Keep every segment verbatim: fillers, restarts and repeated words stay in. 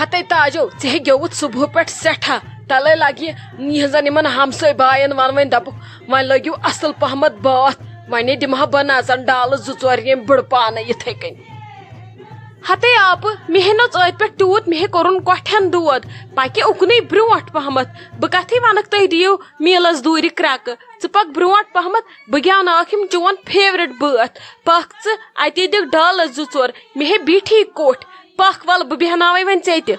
ہتے تاجو، ژےٚ ہے گیوُتھ صبحہٕ پٮ۪ٹھ سٮ۪ٹھاہ۔ تلے لگہِ یِہنٛزن یِمن ہمسٲے باین ون وۄنۍ، دپُکھ، وۄنۍ لٲگِو اصل پہمتھ باتھ، وۄنۍ دِمہٕ ہا بہٕ نژن ڈالہٕ زٕ ژور ییٚمہِ بٕڑٕ پانہٕ یِتھے کٔنۍ۔ ہتے آپہٕ، مےٚ ہے نوٚژ أتھۍ پٮ۪ٹھ تیوٗت، مےٚ ہے کوٚرُن کۄٹھٮ۪ن دود، پکہِ اُکنُے برونٛٹھ پہمتھ۔ بہٕ کتھٕے ونکھ تُہۍ دِیِو میٖلس دوٗرِ کرٛکہٕ، ژٕ پکھ برونٛٹھ پہمتھ، بہٕ گٮ۪وناوکھ یِم چون favourite بٲتھ۔ پکھ ژٕ اتے دِکھ ڈالس زٕ ژور، مےٚ ہے بیٖٹھی کوٚٹھۍ۔ پکھ ول بہٕ بیہناوے وۄنۍ ژےٚ تہِ۔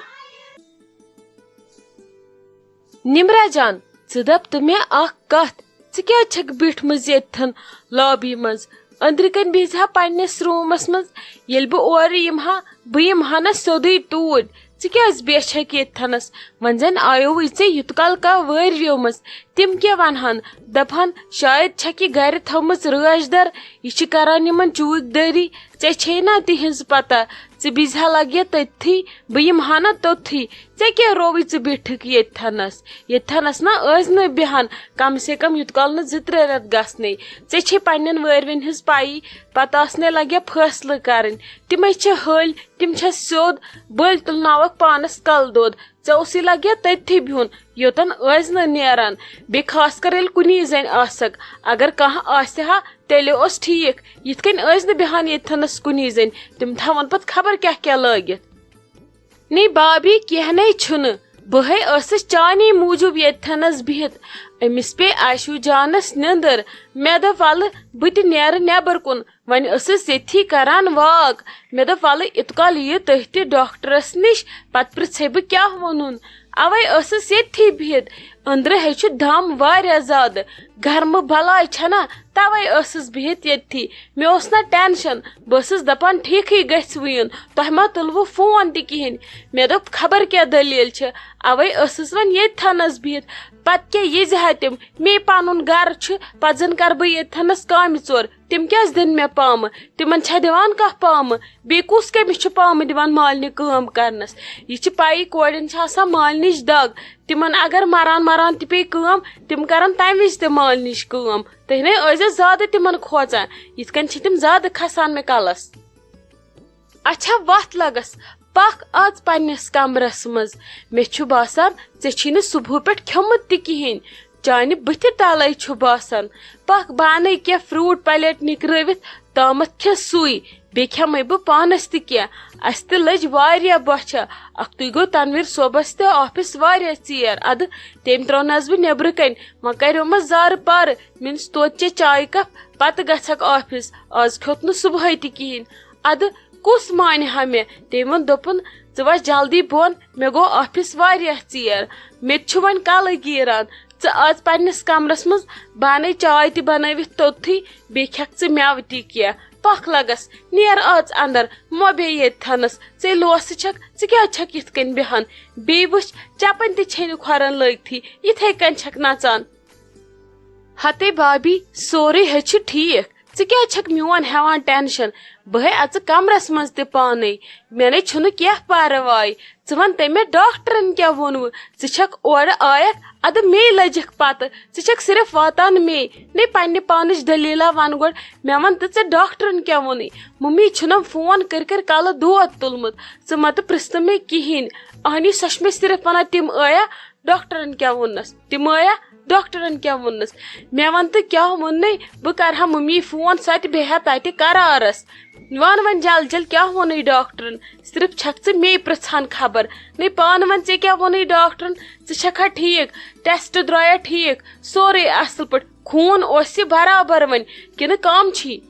نمرہ جان، ژٕ دپ تہٕ مےٚ اکھ کتھ، ژٕ کیازِ چھکھ بیٖٹھمٕژ ییٚتھن لابی منٛز؟ أنٛدرٕ کنۍ بِہزِ ہا پننِس روٗمس منٛز، ییٚلہِ بہٕ اورٕ یِمہٕ ہا، بہٕ یِمہٕ ہا نہ سیوٚدُے توٗرۍ۔ ژٕ کیازِ بیچھکھ ییٚتھنس؟ وۄنۍ زن آیوٕے ژےٚ یُت کال کانٛہہ وٲرۍ ویومٕژ، تِم کیٛاہ ونہن؟ دپہن، شاید چھکھ یہِ گرِ تھٲومٕژ رٲچھ در، یہِ چھِ کران یِمن چوٗکۍ دٲری۔ ژےٚ چھے نا تِہنٛز پتہ، ژٕ بِزِ ہا لگہِ تٔتھی، بہٕ یِمہٕ ہا نا توٚتتھٕے۔ ژےٚ کیٛاہ رووُے ژٕ بیٖٹھٕکھ ییٚتھنس؟ ییٚتھنس نا ٲسۍ نہٕ بیہان، کم سے کم یُت کال نہٕ زٕ ترٛےٚ رٮ۪تھ گژھنٕے۔ ژےٚ چھے پننٮ۪ن وٲرۍوٮ۪ن ہٕنٛز پَیی، پتہٕ آسنے لگہِ فٲصلہٕ کرٕنۍ۔ تِمے چھِ ۂلۍ، تِم چھِ سیوٚد، بٔلۍ تُلناوکھ پانس کلہٕ دود۔ ژےٚ اوسُے لگہِ تٔتھی بِہُن، یوٚتن ٲسۍ نہٕ نیران۔ بیٚیہِ خاص کر ییٚلہِ کُنی زٔنۍ آسکھ، اگر کانٛہہ آسہِ ہا، تیٚلہِ اوس ٹھیٖک۔ یِتھ کٔنۍ ٲسۍ نہٕ بیہان ییٚتھنس کُنی زٔنۍ، تِم تھاوَن پتہٕ خبر کیٛاہ کیٛاہ لٲگِتھ۔ نی بابی، کینٛہہ نے چھُنہٕ، بہٕ ہے ٲسٕس چانی موٗجوٗب ییٚتھنس بِہِتھ۔ أمِس پیٚیہِ عایشوٗ جانس نیٚنٛدٕر۔ مےٚ دوٚپ، ولہٕ بہٕ تہِ نیرٕ نٮ۪بر کُن۔ وۄنۍ ٲسٕس ییٚتھی کران walk۔ مےٚ دوٚپ، ولہٕ یُت کال یِیِو تُہۍ تہِ ڈاکٹرس نِش، پتہٕ پرژھے بہٕ کیٛاہ ووٚنُن۔ اوے ٲسٕس ییٚتھی بِہِتھ۔ أنٛدرٕ ہے چھُ دم واریاہ زیادٕ، گرمہٕ بلاے چھنا، توے ٲسٕس بِہِتھ ییٚتھی۔ مےٚ اوس نہ tension، بہٕ ٲسٕس دپان ٹھیٖکھٕے گژھِ وُیُن، تۄہہِ ما تُلوٕ فون تہِ کِہینۍ۔ مےٚ دوٚپ خبر کیٛاہ دٔلیٖل چھِ، اوے ٲسٕس وۄنۍ ییٚتھنس بِہِتھ۔ پتہٕ کیٛاہ ییٖزِ ہا تِم، مے پنُن گرٕ چھُ، پتہٕ زن کرٕ بہٕ ییٚتھنس کامہِ ژور۔ تِم کیٛازِ دِن مےٚ پامہٕ؟ تِمن چھا دِوان کانٛہہ پامہٕ؟ بیٚیہِ کُس کٔمِس چھُ پامہٕ دِوان مالنہِ کٲم کرنس؟ یہِ چھِ پَیی، کورٮ۪ن چھِ آسان مالنِچ دگ۔ تِمن اگر مران مران تہِ پیٚیہِ کٲم، تِم کرن تمہِ وِزِ تہِ مالنِچ کٲم۔ تُہۍ نے ٲسۍزیو زیادٕ تِمن کھوژان، یِتھ کٔنۍ چھِ تِم زیادٕ کھسان مےٚ کلس۔ اچھا، وتھ لگس، پکھ از پننِس کمرس منٛز۔ مےٚ چھُ باسان، ژےٚ چھی نہٕ صبحہٕ پٮ۪ٹھ کھیوٚمُت تہِ کِہینۍ۔ چانہِ بٕتھِ تلے چھُ باسان۔ پکھ، بہٕ انَے کینٛہہ fruit plate نِکرٲوِتھ، تامتھ کھےٚ سُے۔ بیٚیہِ کھٮ۪مَے بہٕ پانس تہِ کینٛہہ۔ اسہِ تہِ لٔج واریاہ بۄچھِ۔ اکھتُے گوٚو تنویر صٲبس تہِ office واریاہ ژیر۔ ادٕ تٔمۍ ترٲونس بہٕ نیبرٕ کنۍ۔ وۄنۍ کریومس زارٕ پارٕ۔ مےٚ نِش توتہِ چے چایہِ cup، پتہٕ گژھکھ office۔ از کھیوٚت نہٕ صبحٲے تہِ کِہینۍ۔ ادٕ کُس مانہِ ہا مےٚ؟ تٔمۍ ووٚن، دوٚپُن، ژٕ وَس جلدی بۄن، مےٚ گوٚو office واریاہ ژیر۔ مےٚ تہِ چھُ وۄنۍ کَلہٕ گیٖران۔ ژٕ اَژ پنٛنِس کَمرَس منٛز، بہٕ اَنَے چاے تہِ بَنٲوِتھ توٚتتھٕے، بیٚیہِ کھٮ۪کھ ژٕ مٮ۪وٕ تہِ کینٛہہ۔ پَکھ لَگَس، نیر اَژ اَندَر، مہ بیٚہہ ییٚتہِ تھَنَس۔ ژے لوسہٕ چھَکھ، ژٕ کیٛازِ چھَکھ یِتھ کٔنۍ بیٚہان؟ بیٚیہِ وٕچھ، چَپَنۍ تہِ چھے نہٕ کھۄرَن لٲگتھٕے، یِتھَے کٔنۍ چھَکھ نَژان۔ ہتے بابی، سورُے ہے چھُ ٹھیٖک۔ ژٕ کیٛازِ چھَکھ میون ہٮ۪وان tension؟ بہٕ ہے اَژٕ کمرس منٛز تہِ پانے۔ مےٚ نے چھُنہٕ کینٛہہ پرواے۔ ژٕ وَن تٔمۍ مےٚ ڈاکٹرن کیٛاہ ووٚنوٕ؟ ژٕ چھَکھ اورٕ آیَکھ، اَدٕ مے لٔجِکھ پتہٕ۔ ژٕ چھَکھ صرف واتان مے۔ نے پننہِ پانٕچ دٔلیٖلہ وَن گۄڈٕ۔ مےٚ وَن تہٕ ژےٚ ڈاکٹرن کیٛاہ ووٚنُے؟ ممی چھُنم فون کٔرۍ کٔرۍ کلہٕ دود تُلمُت۔ ژٕ مہ تہٕ پرٛژھ نہٕ مےٚ کِہیٖنۍ۔ اہنی سۄ چھِ مےٚ صرف وَنان، تِم آیا ڈاکٹرن کیٛاہ ووٚننس؟ تِم آیا ڈاکٹرن کیٛاہ ووٚننس؟ مےٚ وَن تہٕ کیٛاہ ووٚننَے؟ بہٕ کَرٕ ہا مٔمی فون، سۄ تہِ بیٚہہِ ہا تَتہِ قرارس۔ وَن وۄنۍ جل جل، کیٛاہ ووٚنُے ڈاکٹرن؟ صرف چھَکھ ژٕ مے پرٛژھان خبر۔ نے پانہٕ وَن، ژےٚ کیٛاہ ووٚنُے ڈاکٹرن؟ ژٕ چھَکھ ہا ٹھیٖک؟ test درٛایا ٹھیٖک؟ سورُے اَصٕل پٲٹھۍ؟ خوٗن اوس یہِ برابر وۄنۍ کِنہٕ کم چھی؟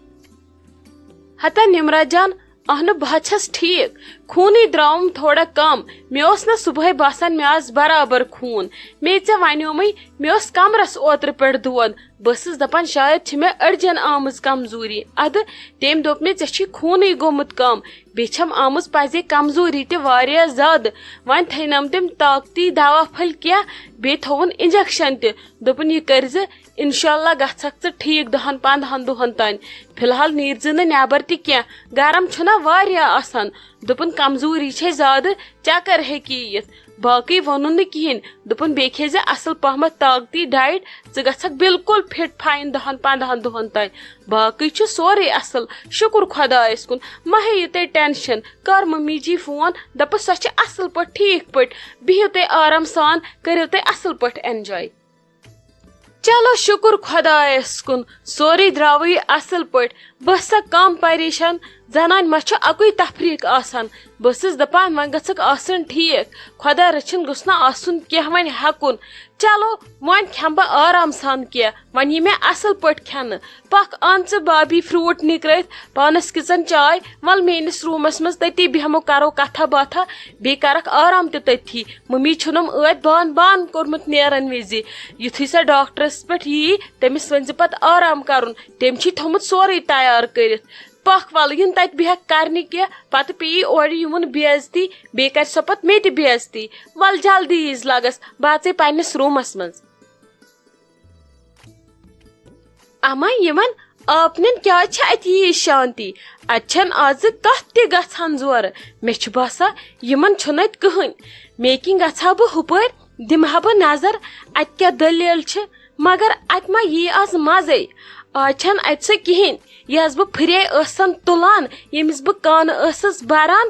ہتا نمرہ جان، اہنہٕ، بہٕ حظ چھَس ٹھیٖک۔ خوٗنٕے درٛاوُم تھوڑا کم۔ مےٚ اوس نہ صُبحٲے باسان مےٚ آسہِ برابر خوٗن۔ مے ژےٚ وَنیومٕے، مےٚ اوس کمرس اوترٕ پٮ۪ٹھ دود۔ بہٕ ٲسٕس دپان شاید چھِ مےٚ أڈجن آمٕژ کمزوری۔ ادٕ تٔمۍ دوٚپ مےٚ، ژےٚ چھی خوٗنٕے گوٚمُت کم۔ بیٚیہِ چھَم آمٕژ پزے کمزوری تہِ واریاہ زیادٕ۔ وۄنۍ تھٲینم تٔمۍ طاقتی دوا پھٔلۍ کینٛہہ، بیٚیہِ تھووُن injection تہِ۔ دوٚپُن، یہِ کٔرۍ زِ، انشاءاللہ گژھکھ ژٕ ٹھیٖک دہن پندہن دۄہن تانۍ۔ فی الحال نیٖر زِ نہٕ نٮ۪بر تہِ کینٛہہ، گرم چھُنہ واریاہ آسان۔ دوٚپُن، کمزوری چھے زیادٕ، چکر ہیٚکی یِتھ۔ باقٕے ووٚنُن نہٕ کِہیٖنۍ۔ دوٚپُن، "بیٚیہِ کھیٚزِ اصل پہمتھ طاقتی ڈایٹ، ژٕ گژھکھ بالکل فٹ فاین دہن پندہن دۄہن تام۔ باقٕے چھُ سورُے اصل، شُکر خۄدایس کُن، مہ ہیٚیِو تُہۍ ٹینشن۔" کٔر ممی جی فون، دپس، "سۄ چھِ اصل پٲٹھۍ، ٹھیٖک پٲٹھۍ، بِہِو تُہۍ آرام سان، کٔرِو تُہۍ اصل پٲٹھۍ اینجاے۔" چلو شُکر خۄدایس کُن، سورُے درٛاوٕے اصل پٲٹھۍ۔ بہٕ ٲسسا کم پریشان، زنانہِ ما چھُ اکُے تفریٖق آسان۔ بہٕ ٲسٕس دپان، وۄنۍ گٔژھکھ آسٕنۍ ٹھیٖک، خۄدا رٔچھِنۍ گوٚژھ نہٕ آسُن کینٛہہ وۄنۍ ہٮ۪کُن۔ چلو، وۄنۍ کھٮ۪مہٕ بہٕ آرام سان کینٛہہ، وۄنۍ یی مےٚ اصل پٲٹھۍ کھٮ۪نہٕ۔ پکھ، ان ژٕ بابی فروٹ نِکرٲوِتھ، پانس کِژن چاے، ول میٲنِس روٗمس منٛز، تٔتی بیٚہمو، کرو کتھا باتھا، بیٚیہِ کرکھ آرام تہِ تٔتھی۔ ممی چھُنم ٲدۍ بان بان کوٚرمُت نیرن وِزِ۔ یُتھُے سۄ ڈاکٹرس پٮ۪ٹھ ییہِ، تٔمِس ؤنۍ زِ پتہٕ آرام کرُن، تٔمۍ چھُے تھوٚمُت سورُے تیار کٔرِتھ۔ پکھ ول، یِن تتہِ بیٚہکھ کرنہِ کینٛہہ، پتہٕ پیٚیہِ اورٕ یِمن بے عزتی، بیٚیہِ کرِ سۄ پتہٕ مےٚ تہِ بے عزتی۔ ول جلدی ییٖزِ لگس، بہٕ اژے پننِس روٗمس منٛز۔ اما، یِمن آپنٮ۪ن کیٛازِ چھِ اتہِ ییٖژ شانتی؟ اتہِ چھنہٕ آزٕ کتھ تہِ گژھان زورٕ۔ مےٚ چھُ باسان، یِمن چھُنہٕ اتہِ کٕہٕنۍ۔ مےٚ کِنۍ گژھٕ ہا بہٕ ہُپٲرۍ، دِمہٕ ہا بہٕ نظر، اتہِ کیٛاہ دٔلیٖل چھِ؟ مگر اتہِ ما یی از مزے؟ آز چھنہٕ اتہِ سۄ کِہیٖنۍ، یۄس بہٕ پھرے ٲسن تُلان، ییٚمِس بہٕ کانہٕ ٲسٕس بران۔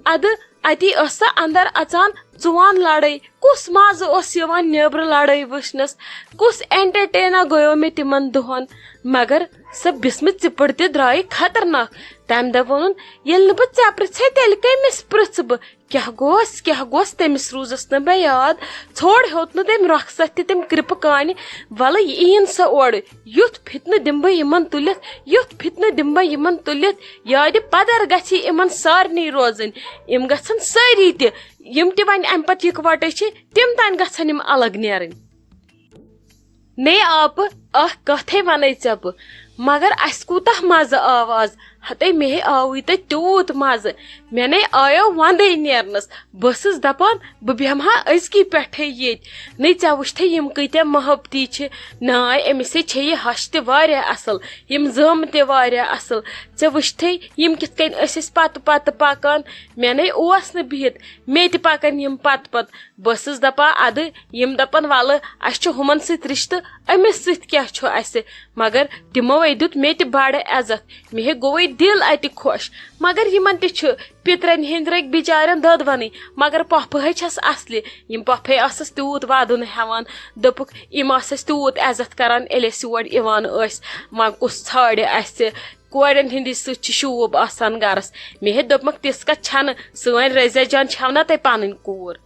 ادٕ اتی ٲس سۄ اندر اژان، ژُوان لڑٲے۔ کُس مزٕ اوس یِوان نیبرٕ لڑٲے وٕچھنس؟ کُس انٹرٹینا گوٚیو مےٚ تِمن دۄہن؟ مگر سۄ بسمہٕ ژِپٕر تہِ درٛایہِ خطرناک۔ تمہِ دۄہ ووٚنُن، "ییٚلہِ نہٕ بہٕ ژےٚ پرژھے، تیٚلہِ کٔمِس پرژھٕ بہٕ؟ کیٛاہ گوس، کیٛاہ گوس؟" تٔمِس روٗزٕس نہٕ مےٚ یاد۔ ژھوڑ ہیوٚت نہٕ تٔمۍ رۄخصت تہِ تٔمۍ کرپہٕ کانہِ۔ ولہٕ، یہِ یِیِن سۄ اورٕ۔ یُتھ فتنہٕ دِمہٕ بہٕ یِمن تُلِتھ، یُتھ فتنہٕ دِمہٕ بہٕ یِمن تُلِتھ، یادِ پدر گژھِ یِمن سارنٕے روزٕنۍ۔ یِم گژھن سٲری تہِ، یِم تہِ وۄنۍ امہِ پتہٕ یِکوٹے چھِ، تِم تانۍ گژھن یِم الگ نیرٕنۍ۔ نے آپہٕ، اکھ کتھے ونَے ژےٚ بہٕ، مگر اسہِ کوٗتاہ مزٕ آو از۔ ہتے، مے آوٕے تہٕ تیوٗت مزٕ۔ مےٚ نے آیو وندے نیرنس۔ بہٕ ٲسٕس دپان، بہٕ بیٚہمہٕ ہا أزکی پٮ۪ٹھے ییٚتۍ۔ نے ژےٚ وٕچھتھے یِم کۭتیاہ محبتی چھِ۔ ناے، أمِس ہے چھے یہِ ہش تہِ واریاہ اصل، یِم زٲمہٕ تہِ واریاہ اصل۔ ژےٚ وٕچھتھے یِم کِتھ کٔنۍ ٲسۍ أسۍ پتہٕ پتہٕ پکان۔ مےٚ نے اوس نہٕ بِہِتھ، مے تہِ پکان یِم پتہٕ پتہٕ۔ بہٕ ٲسٕس دپان، ادٕ یِم دپن، ولہٕ، اسہِ چھُ ہُمن سۭتۍ رشتہٕ، أمِس سۭتۍ کیٛاہ چھُ اسہِ؟ مگر تِموے دیُت مےٚ تہِ بڑٕ عزت۔ مےٚ ہے گوٚوُے دِل اتہِ خۄش۔ مگر یِمن تہِ چھُ پِترن ہٕنٛدۍ رٔکھۍ بِچارٮ۪ن دۄدوَنٕے، مگر پۄپھٕ ہے چھَس اصلہِ۔ یِم پۄپھے ٲسٕس تیوٗت ودُن ہٮ۪وان، دوٚپُکھ، یِم ٲسۍ اَسہِ تیوٗت عزت کران، ییٚلہِ أسۍ یور یِوان ٲسۍ۔ وۄنۍ کُس ژھانڈِ اَسہِ؟ کورٮ۪ن ہٕنٛدی سۭتۍ چھِ شوٗب آسان گرس۔ مےٚ ہے دوٚپمَکھ، تِژھ کتھ چھنہٕ، سٲنۍ رضیہ جان چھَو نا تۄہہِ پنٕنۍ کوٗر؟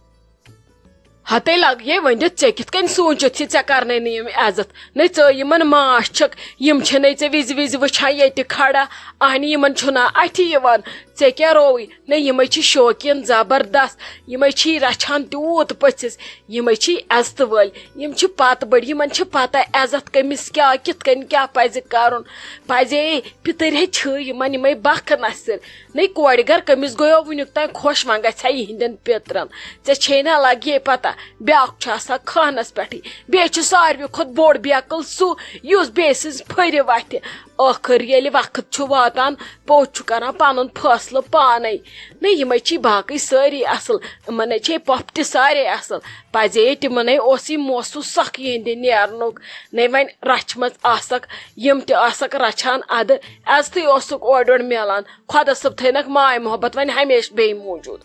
ہتے لگیے ؤنِتھ، ژےٚ کِتھ کٔنۍ سوٗنچُتھ یہِ ژےٚ کرنے نہٕ یِم عزت؟ نے ژٕ یِمن ماس چھکھ، یِم چھِ نے ژےٚ وِزِ وِزِ وٕچھان ییٚتہِ کھڑا۔ اہنہِ، یِمن چھُنہ اَتھِ یِوان۔ ژےٚ کیٛاہ رووُے؟ نے، یِمے چھِ شوقیٖن زبردست، یِمے چھی رچھان تیوٗت پٔژھِس، یِمے چھی عزتہٕ وٲلۍ، یِم چھِ پتہٕ بٔڑۍ، یِمن چھِ پتہ عزت کٔمِس کیٛاہ، کِتھ کٔنۍ کیٛاہ پزِ کرُن۔ پزے پِتٕرۍ ہے چھِ یِمن یِمے بکھ نصِر۔ نے کورِ گر کٔمِس گوٚیو وٕنیُک تام خۄش، وۄنۍ گژھِ ہا یِہنٛدٮ۪ن پِترن۔ ژےٚ چھے نہ لگے پتہ، بیٛاکھ چھُ آسان خانس پٮ۪ٹھٕے، بیٚیہِ چھُ ساروی کھۄتہٕ بوٚڑ بیقل سُہ، یُس بیٚیہِ سٕنٛز پھٔرِ وتھِ۔ ٲخٕر ییٚلہِ وقت چھُ واتان، پوٚت چھُ کران پنُن فٲصلہٕ پانے۔ نے یِمے چھی باقٕے سٲری اصل، یِمن ہے چھے پۄپھ تہِ سارے اصل۔ پزے تِمن ہے اوس یہِ موسوٗس سخ یِہنٛدِ نیرنُک۔ نے وۄنۍ رچھِ منٛز آسکھ، یِم تہِ آسکھ رچھان ادٕ، عزتٕے اوسُکھ اورٕ یورٕ میلان۔ خۄدا صٲب تھٲینکھ ماے محبت وۄنۍ ہمیشہٕ بیٚیہِ موٗجوٗد۔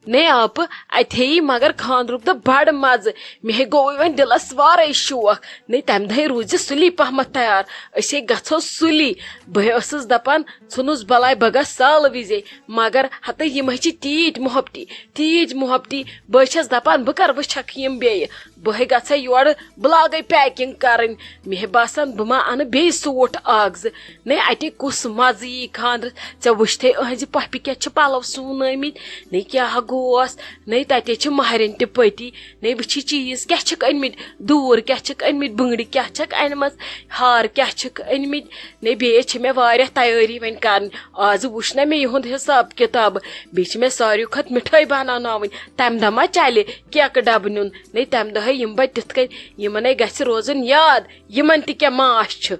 نے آپہٕ، اتہِ ہیٚیہِ مگر خانٛدرُک دۄہ بڑٕ مزٕ۔ مےٚ ہے گوٚوُے وۄنۍ دِلس وارے شوق۔ نے تمہِ دۄہے روٗزِ سُلی پہمتھ تیار، أسۍ ہے گژھو سُلی۔ بہٕ ہے ٲسٕس دپان، ژھٕنُس بلاے، بہٕ گژھٕ سالہٕ وِزے۔ مگر ہتے یِم ہے چھِ تیٖتۍ محبتی، تیٖتۍ محبتی۔ بہٕ ہے چھس دپان، بہٕ کر وٕچھکھ یِم بیٚیہِ۔ بہٕ ہے گژھے یورٕ، بہٕ لاگے پیکنگ کرٕنۍ۔ مےٚ ہے باسان، بہٕ ما انہٕ بیٚیہِ سوٗٹ اکھ زٕ۔ نے اتے کُس مزٕ یی خانٛدرس۔ ژےٚ وٕچھتھے أہنٛزِ پۄپھِ کیٛاہ چھِ پلو سُونٲومٕتۍ، نے کیٛاہ گوس، نے تتے چھِ مہرِنۍ تہِ پٔتی۔ نے وٕچھی چیٖز کیٛاہ چھِکھ أنمٕتۍ، دوٗر کیٛاہ چھِکھ أنمٕتۍ، بٔنٛگرِ کیٛاہ چھِکھ أنمٕژ، ہار کیٛاہ چھِکھ أنمٕتۍ۔ نے بیٚیہِ چھِ مےٚ واریاہ تیٲری وۄنۍ کرٕنۍ۔ آز وٕچھ نہ مےٚ یِہُنٛد حساب کِتاب۔ بیٚیہِ چھِ مےٚ ساروی کھۄتہٕ مِٹھٲے بناوناوٕنۍ۔ تمہِ دۄہ ما چلہِ کیکہٕ ڈبہٕ نیُن؟ نے تمہِ دۄہے یِم بہٕ تِتھ کٔنۍ، یِمن ہے گژھِ روزُن یاد، یِمن تہِ کیٛاہ ماس چھِ۔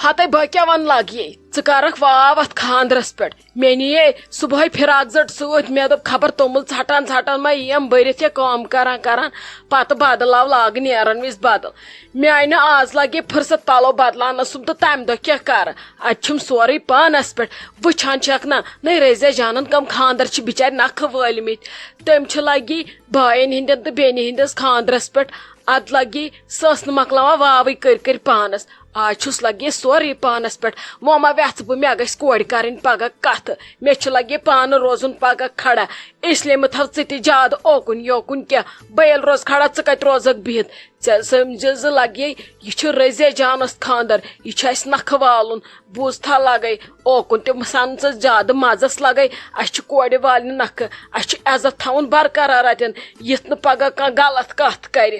ہتے بہٕ کیٛاہ ونہٕ لگیے۔ ژٕ کرکھ واو اتھ خاندرس پٮ۪ٹھ؟ مےٚ نِیے صبحٲے فراک زٔٹ سۭتۍ، مےٚ دوٚپ خبر توٚمُل ژھٹان ژھٹان ما یِیم بٔرِتھ یا کٲم کران کران، پتہٕ بدل آو لاگہٕ نیرن وِزِ بدل۔ میانہِ آز لگہِ فرصت پلو بدلاونس سُم، تہٕ تمہِ دۄہ کیٛاہ کرٕ؟ اتہِ چھُم سورُے پانس پٮ۪ٹھ۔ وٕچھان چھکھ نا، نٔے رزیا جانن کم خاندر چھِ بچارِ نکھٕ وٲلۍ مٕتۍ۔ تٔمۍ چھِ لگی باین ہٕنٛدٮ۪ن تہٕ بیٚنہِ ہٕنٛدِس خاندرس پٮ۪ٹھ۔ ادٕ لگی سۄ ٲس نہٕ مۄکلاوان واوٕے کٔرۍ کٔرۍ پانس۔ آز چھُس لگی سورُے پانس پٮ۪ٹھ۔ وۄنۍ ما وٮ۪ژھ بہٕ، مےٚ گژھِ کورِ کرٕنۍ پگاہ کتھ۔ مےٚ چھُ لگی پانہٕ روزُن پگاہ کھڑا۔ اس لیے مہٕ تھاو ژٕ تہِ زیادٕ اوکُن یوکُن کینٛہہ۔ بہٕ ییٚلہِ روزٕ کھڑا، ژٕ کتہِ روزکھ بِہِتھ؟ ژےٚ سمجھ زِ لگے، یہِ چھُ رزیا جانس خاندر، یہِ چھُ اسہِ نکھٕ والُن۔ بوٗزتھا لگے، اوکُن تہِ سن ژٕ زیادٕ مزس لگے۔ اسہِ چھِ کورِ والنہِ نکھٕ، اسہِ چھُ عزت تھاوُن برقرار اتٮ۪ن، یِتھ نہٕ پگاہ کانٛہہ غلط کتھ کرِ۔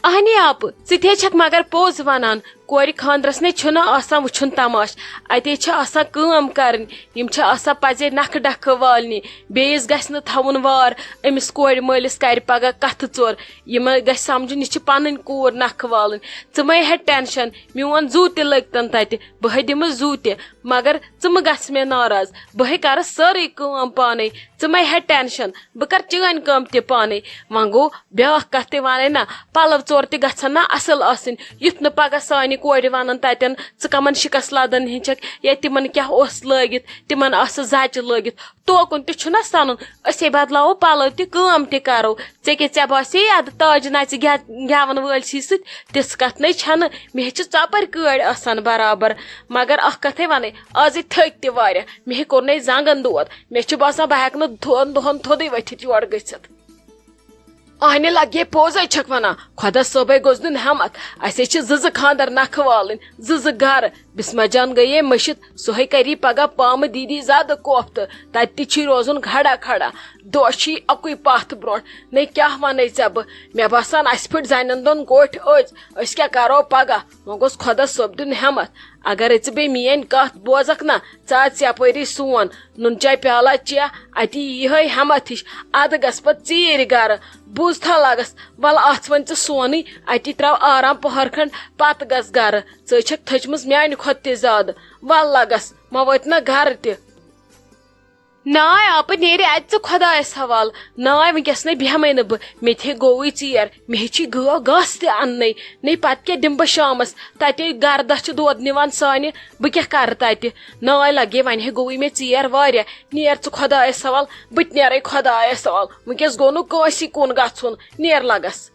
اہنی آپہٕ، ژٕ تہِ ہے چھکھ مگر پوٚز ونان، کورِ خاندرس نے چھُنہٕ آسان وٕچھُن تماش، اتے چھِ آسان کٲم کرٕنۍ، یِم چھِ آسان پزے نکھٕ ڈکھٕ والنہِ، بیٚیِس گژھِ نہٕ تھاوُن وار، أمِس کورِ مٲلِس کرِ پگاہ کتھٕ ژور، یِمن گژھِ سمجھُن یہِ چھِ پنٕنۍ کوٗر نکھٕ والٕنۍ۔ ژٕ مہ ہے ٹینشن، میون زُو تہِ لٔگتن تتہِ، بہٕ ہے دِمہٕ زُو تہِ، مگر ژٕ مہ گژھ مےٚ ناراض، بہٕ ہے کرٕ سٲرٕے کٲم پانے، ژٕ مہ ہے ٹینشن، بہٕ کرٕ چٲنۍ کٲم تہِ پانے۔ وۄنۍ گوٚو بیٛاکھ کتھ تہِ ونے نا، پلو ژور تہِ گژھن نا اصل آسٕنۍ، یُتھ نہٕ پگاہ سانہِ کورِ ونن تتٮ۪ن، ژٕ کمن شکست لدن ہٕنٛز چھکھ، یا تِمن کیٛاہ اوس لٲگِتھ، تِمن آسہٕ زچہِ لٲگِتھ۔ توکُن تہِ چھُنہ سنُن، أسے بدلاوو پلو تہِ، کٲم تہِ کرو۔ ژےٚ کیٛاہ، ژےٚ باسے ادٕ تاج نژِ گٮ۪-، گٮ۪ون وٲلۍ سی سۭتۍ؟ تِژھ کتھ نے چھنہٕ، مےٚ ہے چھِ ژۄپٲرۍ کٲڑۍ آسان برابر۔ مگر اکھ کتھے ونے، آزے تھٔکۍ تہِ واریاہ، مےٚ ہے کوٚر نے زنگن دود، مےٚ چھُ باسان بہٕ ہیٚکہٕ نہٕ دۄن دۄہن تھوٚدُے ؤتھِتھ یورٕ گٔژھِتھ۔ اہنہِ لگے پوٚز ہے چھکھ ونان، خۄدا صٲبے گوٚژھ دیُن ہٮ۪متھ۔ اسے چھِ زٕ زٕ خاندر نکھٕ والٕنۍ، زٕ زٕ گرٕ۔ بسمہ جان گٔیے مٔشِتھ، سۄ ہے کری پگاہ پامہٕ دیدی زیادٕ کوفتہٕ۔ تتہِ تہِ چھی روزُن کھڑا کھڑا، دۄہ چھی اکُے پتھ برونٛٹھ۔ نے کیٛاہ ونے ژےٚ بہٕ، مےٚ باسان اسہِ پھٕٹۍ زنٮ۪ن دۄن گوٹھۍ أزۍ۔ أسۍ کیٛاہ کرو پگاہ؟ وۄنۍ گوٚژھ خۄدا صٲب دیُن ہٮ۪متھ۔ اگرے ژٕ بیٚیہِ میٲنۍ کتھ بوزکھ نا، ژٕ اژ یپٲری سون نُن چاے پیالہ چیہ، اتی یِہے ہٮ۪متھ ہِش۔ ادٕ گژھ پتہٕ ژیٖرۍ گرٕ۔ بوٗزتھا لگس، ولہٕ اژھ وۄنۍ ژٕ سونٕے، اتی تراو آرام پہر کھنڈ، پتہٕ گژھ گرٕ۔ ژٕ چھکھ تھٔچمٕژ میانہِ کھۄتہٕ تہِ زیادٕ۔ ول لگس، مہ وٲتۍ نہ گرٕ تہِ۔ ناے آپہٕ، نیرِ اتہِ ژٕ خۄدایس حوالہٕ۔ ناے، وٕنکیٚس نے بیہمے نہٕ بہٕ، مےٚ تہِ ہے گوٚوٕے ژیر، مےٚ ہے چھی گٲو گاسہٕ تہِ اننَے۔ نے پتہٕ کیٛاہ دِمہٕ بہٕ شامس؟ تتے گردس چھِ دود نِوان سانہِ، بہٕ کیٛاہ کرٕ تتہِ؟ ناے لگے، وۄنۍ ہے گوٚوٕے مےٚ ژیر واریاہ۔ نیر ژٕ خۄدایس حوالہٕ، بہٕ تہِ نیرے خۄدایس حوالہٕ۔ وٕنکیٚس گوٚو نہٕ کٲنٛسی کُن گژھُن۔ نیر لگس۔